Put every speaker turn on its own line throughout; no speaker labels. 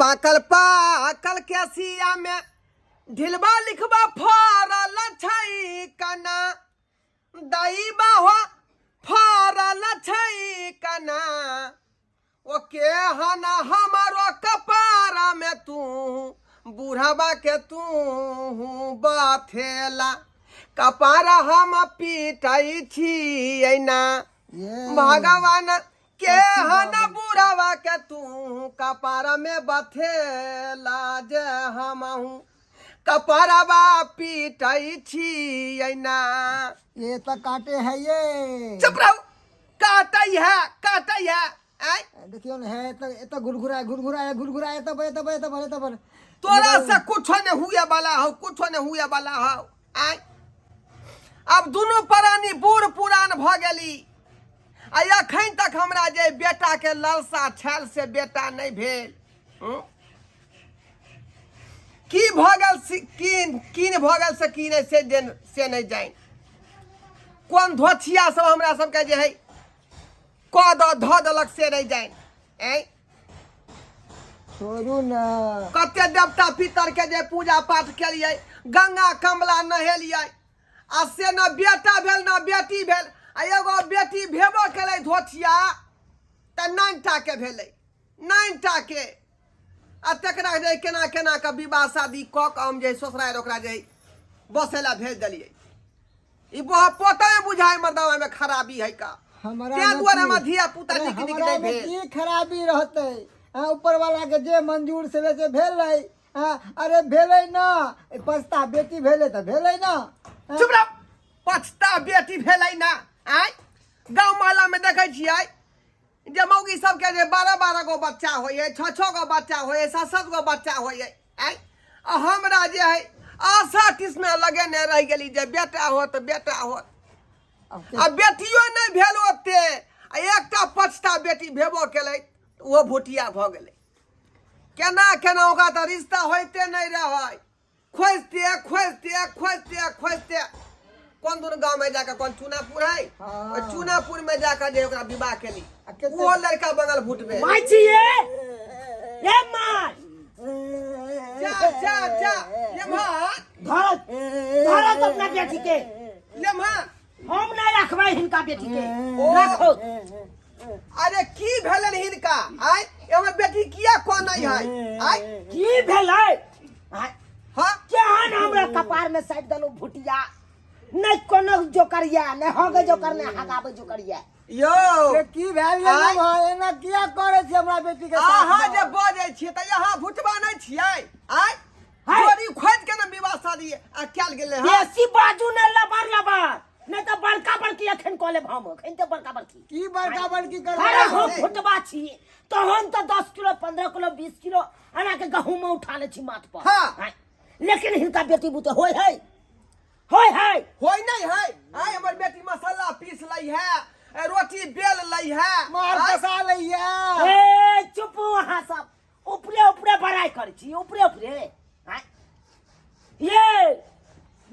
पाकल पाकल केसिया में ढिलबा लिखबा फरल छै कना दाई बाहो फरल छै कना ओ केहन हमारो कपारा में तू बूढ़ाबा के तू बथेला कपारा हम पीटै छी ना भगवान केहन बुढ़ावा के तू कपारा में बथेला जे हमहू कपरवा पीटै छी ना।
ये तो काटे है ये।
चुप रहो, काटै है काटै है। आय
देखियो ने है तो ये तो घुरघुरा घुरघुरा घुरघुरा ये तो बे तो बे तो बे तो बे
तोरा से कुछो ने हुए वाला हो, कुछो ने हुए वाला हो। आय अब दुनू प्राणी बूढ़ पुरान भ गेली आ अखन तक हमरा जे बेटा के लालसा छल से बेटा नहीं भेल। की भऽ गेल कीन कीन भऽ गेल से की नहि से जे से नहि जानि कोन धोछिया सब हमरा सबके जे है कऽ दऽ धऽ देलक से नहि जानि। ऐं
छोड़ू ना।
कते देवता पितर के जे पूजा पाठ केलियै, गंगा कमला नहेलियै आ से न बेटा भेल न बेटी भेल आ एगो बेटी भेबो केलै धोछिया तऽ नाइन टा के भेलै, नाइन टा के आ तकरा जे केना केना के विवाह शादी कऽ के हम जे ससुरारि ओकरा जे बसै लए भेज देलियै। ई बह पोता में बुझाय मर्दावा में खराबी है का।
हमरा
तें
में
दुआरे
की-
हमर धिया पुता
अरे
नीक नीक
हमरा
नहि
में
भेल।
की खराबी रहतै? हाँ, ऊपर वाला के जे मंजूर से से भेलै। हाँ, अरे भेलै ना, पछता बेटी भेलै तऽ भेलै ना। हाँ?
चुप रह, पछता बेटी भेलै ना। आँय गाँव मोहल्ला में देखै छियै जे मौगी सबके जे 12-12 गो बच्चा होइए, 6-6 गो बच्चा होइए, 7-7 गो बच्चा होइए। आँय आ हमरा जे है आशा तृष्णा लगेने रहि गेली जे बेटा होत बेटा होत आ बेटियो नहि भेल ओते आ एकटा पछता बेटी भेबो केलै ओहो भुटिया भऽ गेलै। केना केना ओकरा तऽ रिश्ता होइते नहि रहै, खोजते खोजते खोजते खोजते कोन दुनू गाँव में जाके कोन चूनापुर है,
हाँ।
चूनापुर में जाके जे ओकरा विवाह केली
आ कते-
वो लड़का बगल भूट में।
माय छियै ए माय।
जा जा जा ले माँ।
धरत धरत अपना बेटी के।
ले माँ।
हम नहीं रखबै हिनका बेटी के।
ओ।
राखो।
अरे की भेलन हिनका? आय हमर बेटी किया कोनै है? आय
की भेलै? आय
हाँ?
केहन हमरा कपार में साटि देलहुँ भुटिया, नहि कोनो जोकरिया, नहि हगे जोकर, नहि हगाबै जोकरिया।
यौ
से की भेल ये
आय?
भाई? एना किया करै छी हमरा बेटी के साथ
अहाँ
में?
जे बजै छियै तऽ अहाँ भुटबा नहि छियै? आय
है।
जोड़ी खोजि के ने विवाह शादी आ कयल गेलै हँ।
बेसी बाजू ने लबर लबर, नहि तऽ बड़का बड़की एखन कऽ लेब हम, एखन तऽ बड़का बड़की।
की बड़का बड़की करबै?
अरे हम भुटबा छी तहन तऽ 10 किलो 15 किलो 20 किलो एना के गहूँम उठा लै छी माथ पर।
हाँ।
आँय, लेकिन हिनका बेटी बुते होय है, होय है।
होय नहीं है। आय हमर बेटी मसाला पीस लै है, ए, रोटी बेल लै है,
मार
आय।
कसा लै है।
ए चुप अहाँ सब, ऊपरे ऊपरे बड़ाई करै छी, ऊपरे ऊपरे। आँय, ये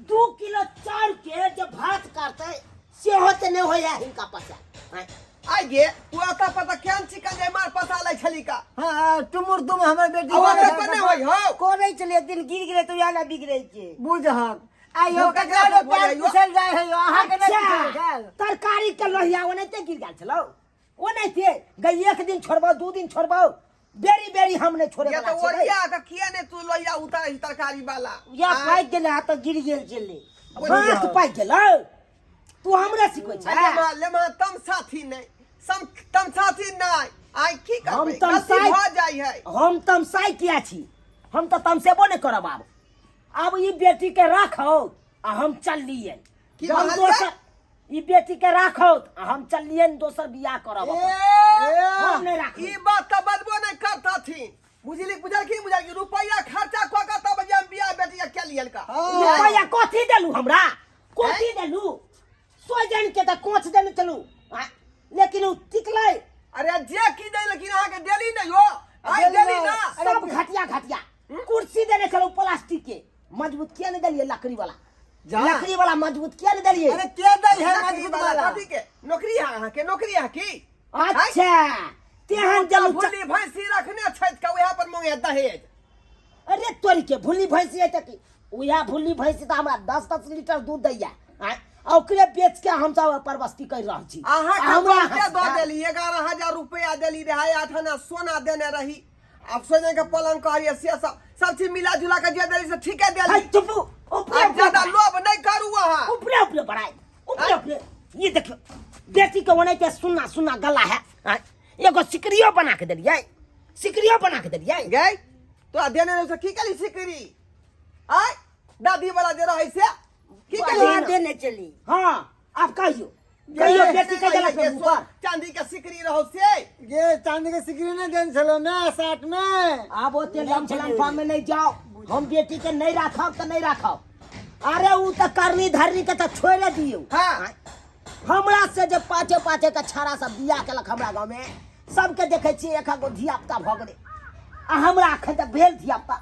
2 किलो चाउर के जे भात करतै सेहो तऽ नहि होइए हिनका पसा। आँय।
आइ गे तू अता पता केहन चिकन जे मार पसा लै छली का?
हाँ, हाँ, टुमुर तुम हमर बेटी
आ ओते
करे
पर नहि होइ हौ।
कोरै छलियै दिन गिर गेलै तऽ उएह लए बिगड़ै छै।
बुझहक आइ यौ
धोखा
ककरा
खा
लोग
भऽ
पैर
जाइयो।
पिसल जाइ है यौ, अहाँके नहि
अच्छा,
पिसल गेल।
तरकारी के लोहिया ओनाहिते गिर गेल छलौ, ओनाहिते गई। 1 दिन छोड़बौ 2 दिन छोड़बौ, बेरी बेरी हम नहि छोड़े
ये
वाला
तऽ
छियै।
ओरिया के किया ने तू लोहिया उतारै छी तरकारी वाला?
या
आँय?
पाकि गेलै आ तऽ गिर गेल छलै।
भात पाकि गेलौ, तू हमरे सिखबै छै?
ले माँ, ले माँ, तम साथी नहि, सम तम साथी नहि। आइ की
हम
करबै?
तमसाइ-
गलती भऽ जाइ है।
हम तमसाइ किया छी? हम तऽ तमसेबो नहि करब। आब आब ई बेटी के राखौ आ हम चललियै।
की
हम
कहलियै?
दोसर ई बेटी के राखौ आ हम चललियै दोसर बियाह करब अपन।
ए,
हम नहि राखबै।
ई बात तऽ बजबो नहि करतथिन। बुझली, बुझलखिन, बुझलखिन रुपैआ खर्चा कऽ के तब जे हम बियाह बेटी के केलियन का।
हाँ।
रुपैआ कथी देलू हमरा? कथी देलू? सोजन के तऽ कोच देने चलू, लेकिन ओ टिकलै।
अरे जे की दे, लेकिन अहाँके देली नहि हो। आइ देली ना।
सब घटिया घटिया कुर्सी देने छलू प्लास्टिक के, मजबूत किया नहीं देलियै? लकड़ी वाला,
जा।
लकड़ी वाला मजबूत किया नहीं देलियै?
अरे के दै है
नौकरी
मजबूत
वाला
वाला?
कथी के नौकरी है अहाँके? नौकरी है की?
अच्छा तेहन जलू
भुल्ली भैंसी रखने छथि का उएह पर मांगे दहेज।
अरे तोरी के भुल्ली भैंसी है की उएह भुल्ली भैंसी तऽ हमरा 10-10 लीटर दूध दैया आँय, आ ओकरे बेच के हमसब परवस्ती कर रहल छी।
अहाँ
आ हमरा
के दऽ देली 11,000 रुपया देली रहै, 8 आना सोना देने रही, आब सोने के पलंग कहलिए से सब सब चीज मिला जुला के जे देली से ठीके देली।
है चुपू, ऊपरे
आब ज्यादा
ऊपरे
लोभ नहीं करू अहाँ।
ऊपरे ऊपरे बढ़ाई, ऊपरे ऊपरे। ये देखियो बेटी के ओनाहिते सुन्ना सुन्ना गला है आँय, एगो सिकरियो बना के देलियै, सिकरियो बना के देलियै।
गई तोरा देने रहे से की केली सिकरी? आय दादी वाला जे रहै से की केली?
हाँ, देने चली।
हाँ आप कहियो, कहियो बेटी के देलक
ये
ऊपर।
चांदी के सिकरी रहो से।
ये चांदी के सिकरी नहीं देने छलो ना साठ में।
आब ओते लम छलम में नहीं जाओ, हम बेटी के नहीं राखब तऽ नहीं राखब। अरे उ तऽ करनी धरनी के तऽ छोड़े दियौ।
हाँ।
हमरा से जे पाँचे पाँचे के छाड़ा सब बियाह केलक हमरा गाँव में, सबके देखै छियै एक गो धिया पुता भऽ गेलै, आ हमरा अखन तक भेल धिया पुता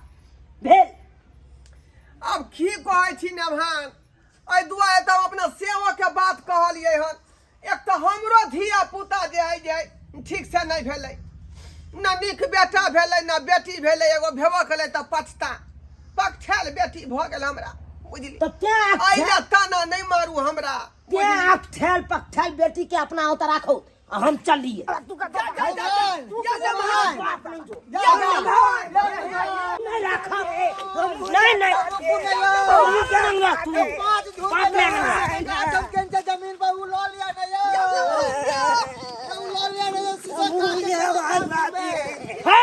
भेल।
अब की कहै छी नभान, एहि दुआरे तऽ हम अपना सेवक के बात कहलियै हन। एक तऽ हमरो धिया पुता जे है जे ठीक से नहीं भेलै, न नीक बेटा भेलै न बेटी भेलै, एगो भेबो केलै तऽ पछता पकठेल बेटी भऽ गेल हमरा, बुझली?
तऽ तें
एहि लए ताना नहीं मारू हमरा।
तें अकठेल पकठेल बेटी के अपना ओतऽ राखो, आ हम चलिए। नहीं राखब, नहीं नहीं, बाप नहीं जो।
जमीन पर उ लऽ लिया नहीं यौ। उ लऽ लिया नहीं यौ, शीशा काट के।
हे,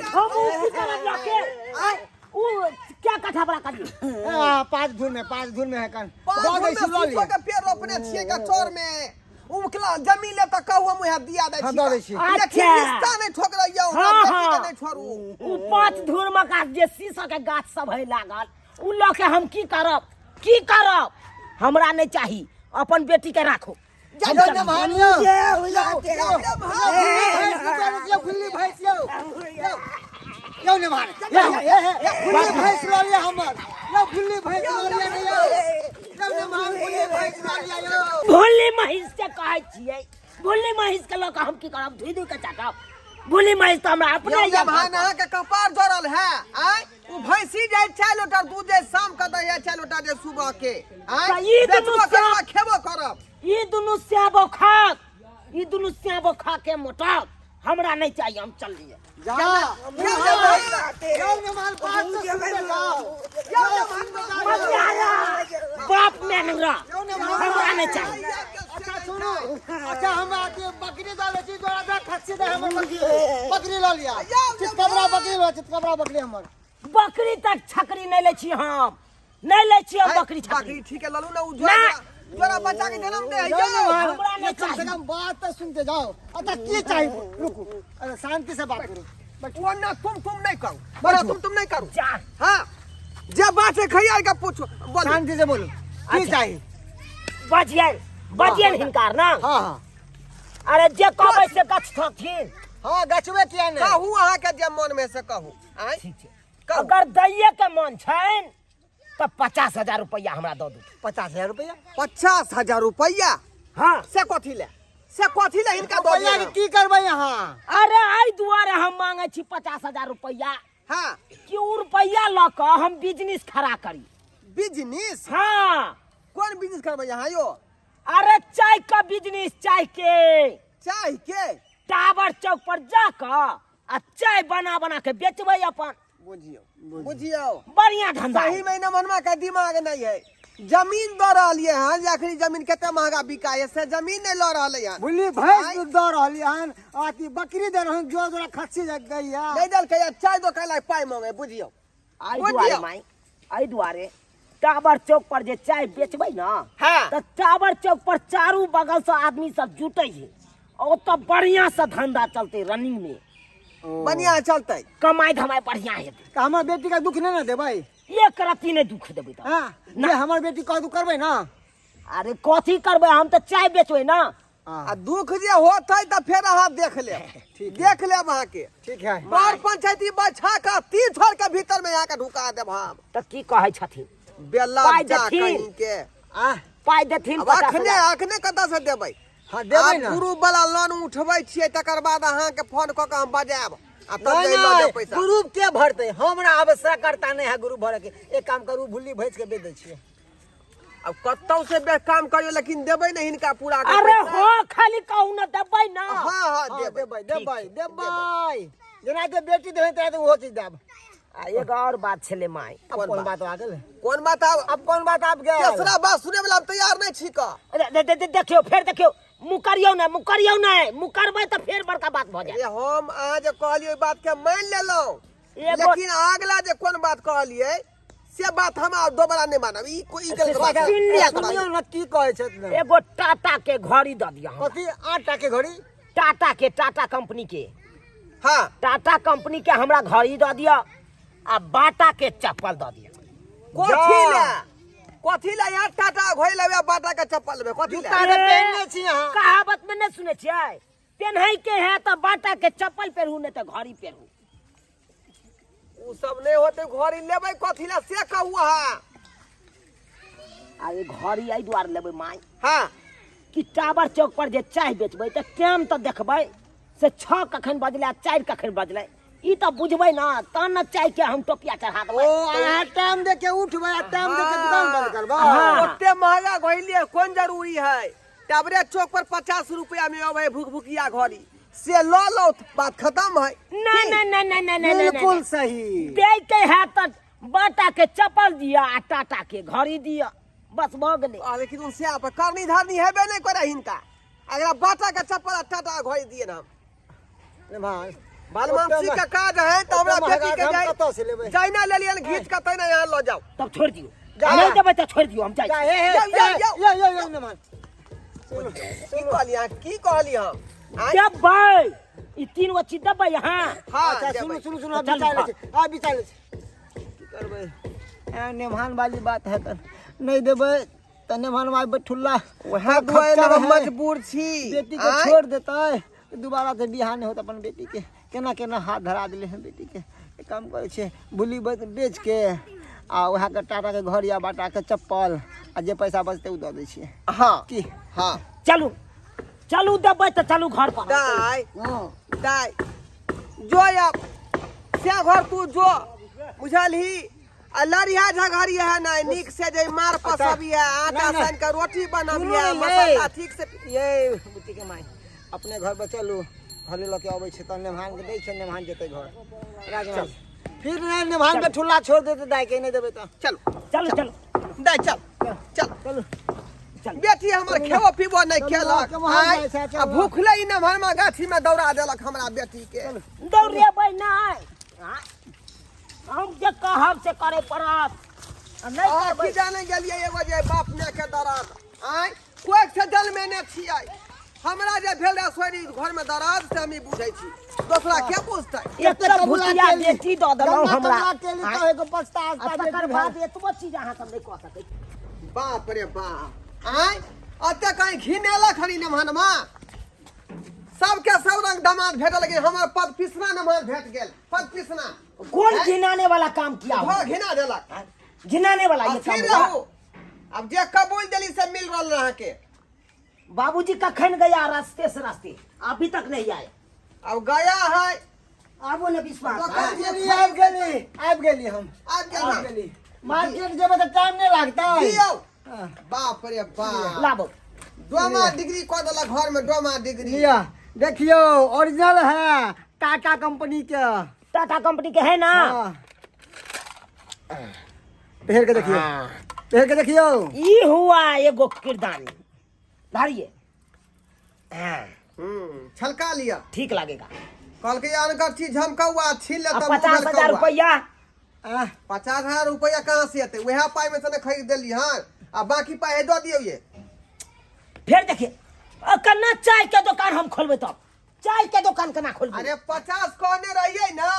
हम उ की करब लके? उ क्या कथा बड़ा करियो?
हाँ, 5 धुर में, 5 धुर में है कन।
पाँच
दऽ दै
धुर
छी,
में
लऽ लिअ।
शीशो के पेड़ रोपने छियै कचौर में। उकला जमीन ले तऽ कहू हम उएह दिया दै
हाँ,
छी।
दऽ दै छी।
लेकिन
अच्छा।
रिश्ता नहीं ठोकरैयौ,
हाँ,
हमरा बेटी के
हाँ।
नहीं छोड़ू।
उ 5 धुर में गाछ जे शीशा के गाछ सब है लागल, उ लऽ के हम की करब, की करब? हमरा नहीं चाही, अपन बेटी के राखो।
जा,
यौ,
जा,
नमहान यौ।
यौ, यौ,
जा, जा,
भैंस यौ, खुल्ली भैंस यौ। यौ, यौ नमहान। यौ, यौ, यौ, खुल्ली भैंस लऽ लिअ हमर। यौ, खुल्ली भैंस लऽ लिअ ने यौ। यौ, नमहान, खुल्ली भैंस लऽ लिअ यौ।
भोली महींस के कहै छियै, भोली महींस के लऽ कऽ हम की करब? धुइ धुइ के चाटब। भोली महींस तऽ हमरा अपने
यौ,
यऽ
नमहान,
घर पर।
अहाँके कपार जरल है, आँय? उ भैंसी जाइ 4 लोटा दूध जे शाम के दै है, 4 लोटा जे सुबह के, आँय?
तऽ ई दुनू
बेचबो करब आ खेबो करब।
ई दुनू स्याबो खाक, ई दुनू स्याबो खा के मोटाब, हमरा नहीं चाहिए, हम चल लिए।
जा।
जा, जा, जा।
यौ, नमहान, 500 सुनते जाओ।
यौ, नमहान,
बाप में हमरा
यौ, नमहान।
हमरा नहीं चाहिए।
अच्छा सुनू, अच्छा हम आके बकरी दऽ दै छी, तोरा दऽ खस्सी दे हमर बकरी, बकरी लऽ लिअ। चितकबरा बकरी लऽ, चितकबरा बकरी हमर।
बकरी तक छकरी नहीं लै छी हम, नहीं लै छी हम बकरी छकरी।
बकरी ठीक है ललू ना, उ
ना।
जोड़ा जोड़ा बच्चा के जन्म दे है।
यौ,
यौ।
नमहान,
हमरा नहीं
ये कम से
चाहिए।
कम बात तो सुनते जाओ। अच्छा की चाहिए? रुकू, अरे शांति से बात करू।
वो ना तुम नहीं करू, बड़ा तुम नहीं करू।
जा।
हाँ, जे बात है खैया के पूछो, बोलो।
शांति से बोलो, की
अच्छा।
चाहिए?
बजियन, बजियन हिनकार ना।
हाँ, हाँ।
अरे जे कहबै से गछ थथिन।
हाँ, गछबे किया नहीं?
कहू अहाँ के जे मन में से कहू। आँय?
ठीक छै।
कहू।
अगर दैये के मन छनि तऽ 50,000 रुपया हमरा दऽ दू।
50,000 रुपया?
50,000 रुपया?
हाँ।
से कथी ले? से कथी ले हिनका दऽ
रुपया
दियौ?
के की करबै अहाँ?
अरे एहि दुआरे हम मांगै छी 50,000 रुपया।
हाँ।
कि उ रुपया लऽ कऽ हम बिजनेस खड़ा करी।
बिजनेस?
हाँ।
कोन बिजनेस करबै अहाँ यौ?
अरे चाय के बिजनेस, चाय के।
चाय के?
टावर चौक पर जा कऽ आ चाय बना बना के बेचबै अपन।
बुझियौ, बुझियौ।
बढ़िया धंधा।
सही में मनमा के दिमाग नहीं है। जमीन दऽ रहलियै हन, जे अखनी जमीन कते महंगा बिकाय है, से जमीन नहीं लऽ रहलै हन।
बुझली भैंस दूध दऽ रहलियै हन, अथी बकरी दऽ रहल, जोड़ा जोड़ा खस्सी दैया।
नहीं देलकै, चाय दोकान लाग पाइ मांगे, बुझियौ।
एहि
बुझियौ।
दुआरे माई, एहि दुआरे टावर चौक पर जे चाय बेचबै ने,
हाँ।
तऽ टावर चौक पर चारू बगल से आदमी सब जुटै छै, ओतऽ बढ़िया से धंधा चलतै रनिंग में।
बढ़िया चलतै,
कमाई धमाई बढ़िया हेतै।
तऽ हमर बेटी के दुख नहि ने देबै?
एक रत्ती नहि दुख देबै तऽ।
हाँ, जे हमर बेटी कह दुख करबै ना?
अरे कथी करबै, हम तऽ चाय बेचबै ना।
आ दुख जे होतै तऽ फेर अहाँ देख लेब, देख लेब अहाँके।
ठीक है।
बार पंचायती बैठा कऽ 3 छोड़ के भीतर में अहाँके ढुका देब हम।
तऽ की कहै छथिन?
बेला
पाइ
जा
देथिन।
कहीं के।
आ
पाइ देथिन
अब
50
अखने
हजार।
अखने कतऽ से देबै?
हाँ, देबै
आब
ने।
ग्रुप वाला लोन उठबै छियै तकर बाद अहाँके फोन कऽ के हम बजायब आ तब
नहीं
जाय लऽ जाउ
नहीं
पैसा।
ग्रुप के भरतै, हमरा आवश्यकता नहीं है ग्रुप भरे के। एक काम करू, भुल्ली भैंस के बेच दै छियै।
अब कतौ से बे काम करियो लेकिन देबै ने हिनका पूरा के
अरे
पैसा।
हो खाली कहू ना देबै ना।
हाँ हाँ
हाँ,
देबै।
देबै देबै देबै, जेना के बेटी देबै तेना ओहो चीज देब।
आ एगो और बात छलै माय।
अब कोन बात आ गेल?
कोन बात आब?
अब कोन बात आब गेल?
तेसरा बात सुने वाला हम तैयार नहीं छी का।
अरे, दे, दे, दे, देखियौ फेर देखियौ, मुकरियौ ने मुकरियौ ने, मुकरबै तऽ फेर बड़का बात भऽ जायत।
अरे हम अहाँ जे कहलियै ओहि बात के मान लेलहुँ,
एगो
लेकिन अगला जे कोन बात कहलियै से बात हम आब दोबारा नहीं मानब। ई कोई ई गलत बात है।
सुन लिअ।
गलत बात
सुनियौ ने की कहै छथि।
एगो टाटा के घड़ी दऽ दिअ हमरा।
कथी आटा के घड़ी?
टाटा के, टाटा कंपनी के।
हाँ
टाटा कंपनी के हमरा घड़ी दऽ दिअ आ बाटा के चप्पल दऽ दिअ।
कथी ले? कथी ले यार टाटा घड़ी लेबै आ बाटा के चप्पल लेबै? कथी ले?
जूता तऽ पहिनने छी अहाँ।
कहावत में नहीं सुने छियै, पेन्है के है तऽ बाटा के चप्पल पेरू नहीं तऽ घड़ी पेरू।
उ सब नहीं होते, घड़ी लेबै कथी ले से कहू अहाँ।
आ ई घड़ी एहि दुआरे लेबै माय
हाँ
कि टावर चौक पर जे चाय बेचबै तऽ टाइम तऽ देखबै से 6 कखन बजलै आ 4 कखन बजलै, ई तऽ बुझबै ना तहन ने चाय के हम टोपिया चढ़ा देबै।
ओ अहाँ टाइम दे के उठबै आ टाइम दे के दुकान बंद करबै।
हाँ।
ओते महंगा घड़ी लिए कोन जरूरी है? टावरे चौक पर 50 रुपया में अबै भुकभुकिया घड़ी, से लऽ लो बात खत्म है।
ना ना ना ना ना ना
बिल्कुल सही।
दे के है तऽ बाटा के चप्पल दिअ आ टाटा के घड़ी दिअ, बस भऽ गेलै।
आ लेकिन उसे आप करनी धरनी हेबे नहीं करे हिनका, अगर बाटा के चप्पल आ टाटा घड़ी दिए ना हम।
रे भाई,
बालमानसी के काज है तऽ हमरा
ओते
बेटी के
महगा
जाय
हम कतऽ से लेबै?
जाइना लेलियन घीच के तैना यहाँ लऽ जाउ।
तब छोड़ि दियौ,
जा।
नहि देबै तऽ छोड़ि दियौ, हम जाइ
जा,
छी।
हे, हे,
जाउ, जाउ,
हे,
जाउ।
यौ, यौ, यौ, नमान।
की कहलियै अहाँ? की कहलियै हम? आँय?
देबै ई 3 गो चीज देबै अहाँ।
हाँ,
अच्छा,
देबै।
सुनू, सुनू, सुनू, आब
चलू,
विचार लै
हाँ।
छी, आब विचार लै छी। की करबै? ए, नेमहान वाली बात है तऽ नहि देबै तऽ नेमहान माय बैठुल्ला
वएह दुआरे ने हम मजबूर छी।
बेटी के
आँय?
छोड़ देतै दोबारा से बियाह नहि होत। अपन बेटी के केना केना हाथ धरा देले हैं बेटी के। एक काम करै छियै, भुल्ली बेच के आ वएह के टाटा के घर या बाटा के चप्पल आ जे पैसा बचतै ओ दऽ दै छियै।
हाँ
की?
हाँ
चलू चलू, देबै तऽ चलू घर पर।
दाय
हँ
दाय जो अब से घर तू जो बुझलही, आ लड़िया झगड़िया है ना नीक से जे मार पसबिया, आटा
नहीं, नहीं।
सान के रोटी बनबिया,
सुनू ने,
मसाला
ये।
ठीक से।
ये बुच्ची के माय, अपने घर पर चलू, घरे लऽ के अबै छै तऽ नेमहान के दै छै, नेमहान जेतै घर राजमान। फिर नहि नेमहान के ठुल्ला छोड़ देतै दाय के, नहि देबै तऽ।
चलू
चलू चलू
दाय चल चल
चलू
चल।
बेटी हमर खेबो पीबो नहीं
चलू,
केलक,
के वहाँ
आँय,
जाइ छै, चलू।
आ भूखले ई नमहरमा गाछी में दौड़ा देलक हमरा बेटी के।
दौड़ेबै नहि, आँय? हम जे कहब से करे पड़त, आ नहि
आ
करबै
की जाने गेलियै एगो जे बाप माय के दर्द, आँय कोइ से जन्मे ने छियै। हमरा जे भेल रहै सोरी घर में दर्द से हम ई बुझै छी, दोसरा के बुझतै?
एक तऽ भुतिया बेटी दऽ देलहुँ हमरा,
गन्ना केली तऽ एगो पछता
आ
अस्ता
तकर
बेटी
बाद
भेल।
एतबो चीज अहाँ सब नहि कऽ सकै छी।
बाप रे बाप, आँय अते कहीं घिनेलक हनी नमहनमा। सबके सब रंग दामाद भेटल लेकिन हमर पद पिसना नमहर भेट गेल, पद पिसना।
कौन घिनाने वाला काम किया
घर
हुआ?
घिना देलक।
घिनाने वाला ये काम
स्थिर
हुआ?
रहू, अब जे कबूल देली से मिल रहल अहाँके।
बाबूजी कखन गया रास्ते से रास्ते अभी तक नहीं आए।
अब गया है।
आबो ने विश्वास।
तो
आबि गेली, आबि गेली, आबि गेली हम।
आबि गेल
आबि
ना?
गेली। मार्केट जेबै तऽ टाइम नहि लागतै।
दियौ।
हाँ।
बाप रे बाप,
लाबो।
डोमा डिग्री कऽ देलक घर में, डोमा डिग्री।
लिअ देखियौ, ओरिजिनल है टाटा कंपनी के।
टाटा कंपनी के है ना?
हाँ। पहिर के देखियौ, पहिर के देखियौ।
ई हुआ एगो किरदानी, धरिए। हाँ।
छलका लिअ।
ठीक लगेगा।
कहलकै अनकर चीज हम कौआ छीन
आ
लेतऽ
50,000 रुपया।
आह,
50,000 रुपया कहाँ से एतै? वएह पाइ में से ने खरीद देली हन, आ बाकी पाइ दऽ दियौ ये।
फिर देखिए अ, कन्ना चाय के दुकान हम खोलबे, तब चाय के दुकान केना खोलबे?
अरे 50 कहने रहियै ना,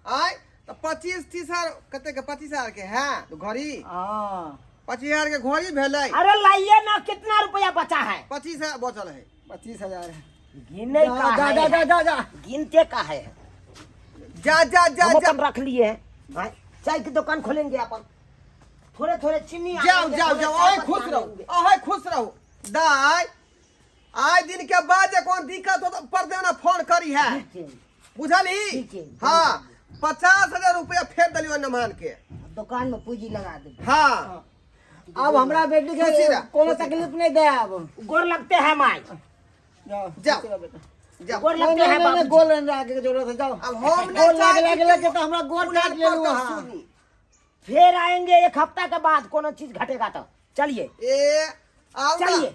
आय तऽ 25-30 हजार कते के? 25,000 के है तो घड़ी।
हाँ।
25,000 के घड़ी भेलै।
अरे लाइए ना, कितना रुपया बचा है?
25,000 बचल है।
25,000 है।
गिने का
जा जा
है,
जा जा जा,
गिनते का है।
जा जा जा
हम
जा।
अपन रख लिए हैं भाई, चाय की दुकान खोलेंगे अपन, थोड़े थोड़े चीनी
जाओ
आनेंगे,
जाओ
थोड़े
जाओ,
चाय
अहें
पत्ती
खुश रहू,
आनेंगे।
अहें खुश रहू दाय। आइ दिन के बाद जे कोनो दिक्कत हो तऽ पर देना फोन करी है।
ठीक छै।
बुझलही?
ठीक छै।
हाँ, 50,000 रुपया फेर देलियो नमहान के।
दुकान में पूंजी लगा देबै।
हाँ।
अब हमरा बेटी के
खुशी रह।
कोनो तकलीफ नहीं देब।
गोर लगते हैं माई।
जाओ।
जाओ।
खुशी रह बेटा।
जाओ।
गोर
नहीं
लगते हैं
नहीं नहीं
बाबूजी।
गोल नहीं आगे के जरूरत है, जाओ।
अब हम नहीं
गोल लागे
चाहे
लागे
कि
लगे तो हमरा गोल
उनार
काट
पर
लेलू
तऽ
अहाँ।
सुनी।
फिर आएंगे एक हफ्ता के बाद, कोनो चीज घटेगा तो चलिए।
ए आउ ना।
चलिए।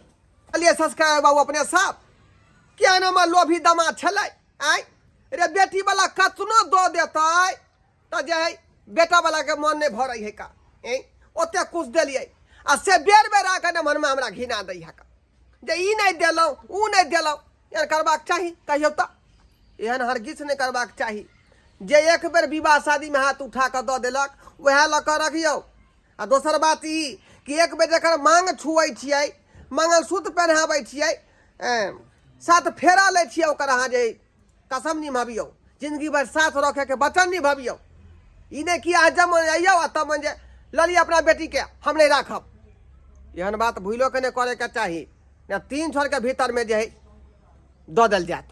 चलिए संस्कार बाबू अपने साहब क्या नाम लोभी दमा छलै आय रे बेटी वाला कतनो दऽ देतै तऽ जे है बेटा वाला के मन नहि भरै है का ए ओते कुछ देलियै आ से बेर बेर आके ने मनमे हमरा घिना दै है का जे ई नहि देलहुँ उ नहि देलहुँ। एहन करबाक चाही कहियौ तऽ? एहन हरगिज नहि करबाक चाही। जे एक बेर विवाह शादीमे हाथ उठा कऽ दऽ देलक वएह लऽ कऽ रखियौ। आ दोसर बात ई कि एक बेर जकर मांग छुअै छियै, मंगलसूत्र पहिनाबै छियै, साथ फेरा लै छियै, ओकर अहाँ जे कसम निभाबियौ, जिंदगी भरि साथ रखैके वचन निभाबियौ। ई नहि कि अहाँ जब मन अइयौ आ तब मन जे लऽ लिअ अपना बेटीके, हम नहि राखब। एहन बात भूलो के नहि करैके चाही। ने 3 छोरके भीतरमे जे है दऽ देल जायत।